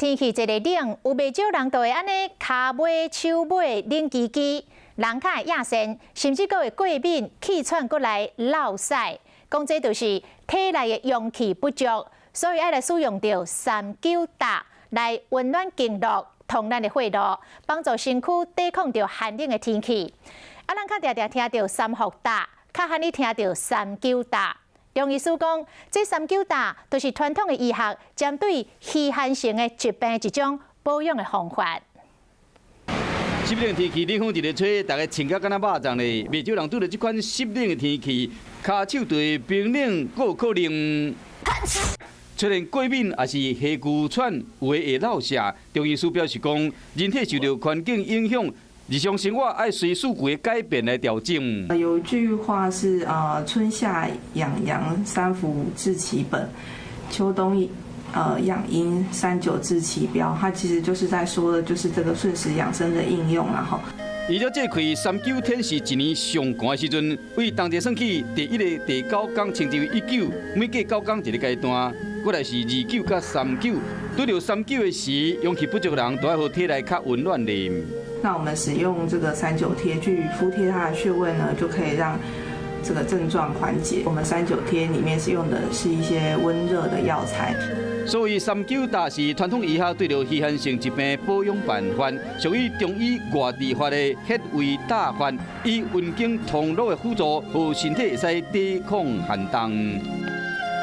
天氣一个冷，有袂少人都會按呢跤尾、手尾冷吱吱，人較會壓身，甚至閣會過敏、氣喘過來落屎。講這就是體內的陽氣不足，所以愛來使用著三九搭來溫暖經絡、通咱的血路，幫助身軀抵抗著寒冷的天氣。啊，咱較定定聽著三伏貼，較罕你聽著三九搭。中醫師講，這三九搭就是傳統的醫學針對虛寒性的疾病一種保養的方法。濕冷天氣，冷風一个吹，大家穿甲敢若肉粽咧。袂少人拄著這款濕冷的天氣，跤手就會冰冷，閣有可能出現過敏，抑是氣急喘，有的會落瀉。中醫師表示講，人體受著環境影響，日常生活愛隨四季的改變來調整。有一句話是春夏養陽，三伏治其本；秋冬養陰，三九治其標。它其實就是在說的，就是這個順時養生的應用啦。吼。而且這開三九天是一年上寒的時陣，對冬季算起，第一个、第九工稱之為一九，每隔九工一个階段，過來是二九佮三九。拄著三九的時，陽氣不足的人，都愛予體內較溫暖的。那我們使用這個三九貼去敷貼它的穴位呢，就可以讓這個症狀緩解。我們三九貼裡面是用的是一些溫熱的藥材。所以三九搭是傳統醫學對著虛寒性疾病保養辦法，屬於中醫外治法的穴位打法，以溫經通絡的輔助，予身體會使抵抗寒冬。